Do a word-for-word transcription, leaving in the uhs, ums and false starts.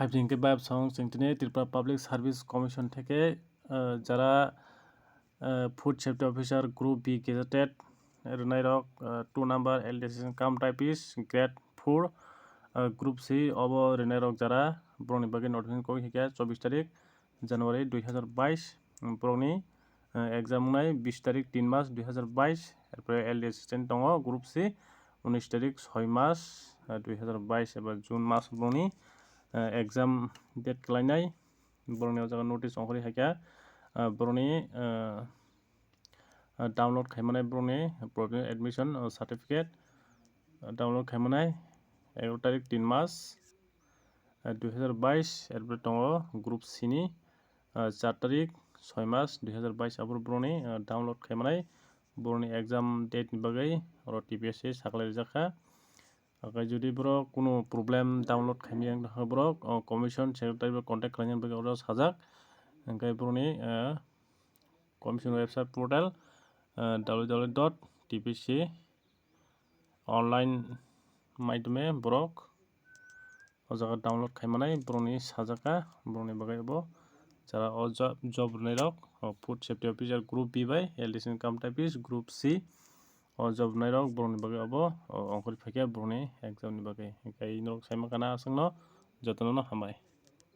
Hai hingke bayap song chwng tini Tripura Public Service Commission theke, ah, jara, ah, Food Safety Officer Group B gazetted rwnai rok, ah, two number L D S S cum typist grade four, ah, Group C obo rwnai rok jara borokni bagwi notification kok hingke chobbish tarik January dui hazar bais, borokni, ah, exam wngnai bish tarik tin mas dui hazar bais, erpore L D assistant tongo Group C unis tarik soi mas, ah, dui hazar bais eba June mas borokni, ah, exam date khlainai. Borokni o jaga notice ongkhorwi hai kha, ah, borokni, ah, ah, download khaimanai borokni provisional admission, ah, certificate, ah, download khaimanai egaro tarik tin mas, ah, dui hazar bais, erpore tongo Group C ni, ah, char tarik soi mas dui hazar bais, aboro borokni, ah, download khaimanai borokni exam date ni bagwi oro T P S C saklai rijak kha. Hwnkhe jodi borok kunu problem download khaimaya wngkha borok, o, commission secretary bai contact khlaina bagwi oro sajak. Hwnkhe borokni, eh, commission website portal, eh, W W W dot T P C online maidhyome borok o jaga download khaimanai borokni sajak kha, borokni bagwi bo jara o job, job rwnairok, o, Food Safety Officer Group B bai L D C income typist Group C o job rwnairok borokni bagwi obo, o, ongkhorwi phaikha borokni exam ni bagwi. Hwnkhe norok saimang khana aswkno jotono no hambai.